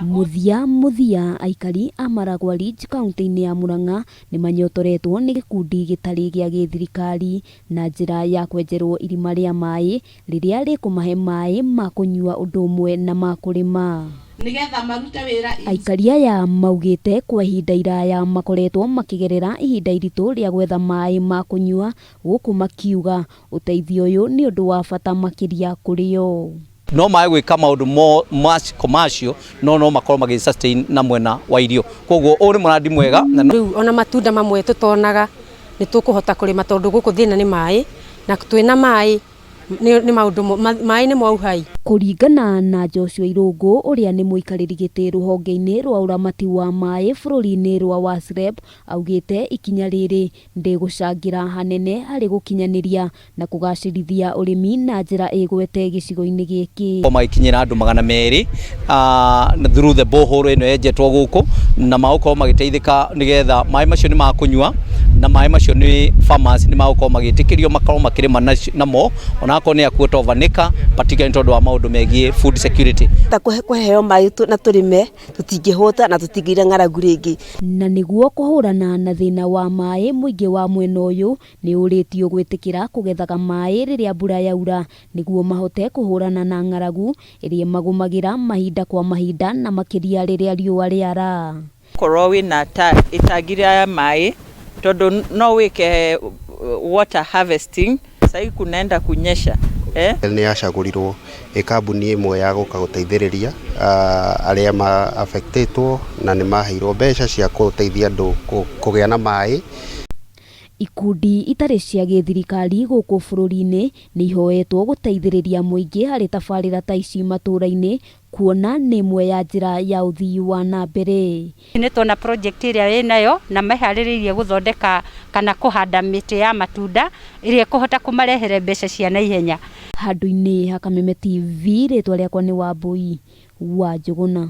Mũthia mũthia aikari a Maragua Ridge kauntĩ-inĩ ya Murang'a nĩ manyotoretwo nĩ gĩkundi gĩtarĩ gĩa gĩthirikari na njĩra ya kwenjerwo irima rĩa maĩ rĩrĩa rĩkũmahe maĩ ma kũnyua ũndũ ũmwe na ma kũrĩma. Nĩgetha marute wĩra. Aikari aya maugĩte kwa ihinda iraya makoretwo makĩgerera ihinda iritũ rĩa gwetha maĩ ma kũnyua gũkũ makiuga ũteithio ũyũ nĩ ũndũ wa bata makĩria kũrĩ o. No mage gwĩka maũndũ mo commercial no makorwo magĩ sustain na mwena wa irio. Koguo ũyũ nĩ mũrandi mwega na Rĩu ona matunda mamwe tũtonaga nĩ tũkũhota kũrĩma, tondũ gũkũ thĩna nĩ maĩ, na twĩna maĩ nĩ maũndũ maĩ nĩ uhai. Kũringana na Joshua Irũngũ, ũrĩa nĩ mũikarĩri gĩtĩ rũhonge-inĩ rwa ũramati wa maĩ bũrũri-inĩ rwa WASREB, augĩte ikinya rĩrĩ rĩgũcangĩra hanene harĩ gũkinyanĩria na kũgacĩrithia ũrĩmi na njĩra ĩgwete gĩcigo-inĩ gĩkĩ. Magĩkinyĩra andũ 200 through the borehole ĩno yenjetwo gũkũ, na magũkorwo magĩteithĩka nĩgetha maĩ macio nĩ makũnyua, na maĩ macio nĩ farmers nĩ magũkorwo magĩtĩkĩrio makorwo makĩrĩma namo, onakorwo nĩ a quarter of an acre, particularly tondũ wa maũndũ megiĩ food security. Ta kũheo maĩ na tũrĩme, tũtingĩhũta na tũtingĩira ng'aragu rĩngĩ. Na nĩguo kũhũrana na thĩna wa maĩ, mũingĩ wa mwena ũyũ nĩ ũrĩtio gwĩtĩkĩra kũgethaga maĩ rĩrĩa mbura yaura nĩguo mahote kũhũrana na ng'aragu ĩrĩa ĩmagũmagĩra mahinda kwa mahinda, na makĩria rĩrĩa riũa rĩara. Korwo wĩna ta itangi rĩa maĩ, tondũ no wĩke water harvesting sahii kunaenda kunyesha, eh? Nĩ yacagũrirwo ĩ kambuni ĩmwe ya gũka gũteithĩrĩria arĩa ma affectĩtwo, na nĩ maheirwo mbeca cia gũteithia andũ kũgĩa na maĩ. Ikundi itarĩ cia gĩthirikari gũkũ bũrũri-inĩ nĩ ihoetwo gũteithĩrĩria mũingĩ harĩ tabarĩra ta ici matũũra-inĩ, kuona nĩ ĩmwe ya njĩra ya ũthii wa na mbere. Nĩ tuona project ĩrĩa ĩnayo na meharĩrĩirie gũthondeka kana kũhanda mĩtĩ ya matunda ĩrĩa ĩkũhota kũmarehere mbeca cia naihenya. Handũ-inĩ ha Kameme TV, rĩtwa rĩakwa nĩ Wambui wa Njũgũna.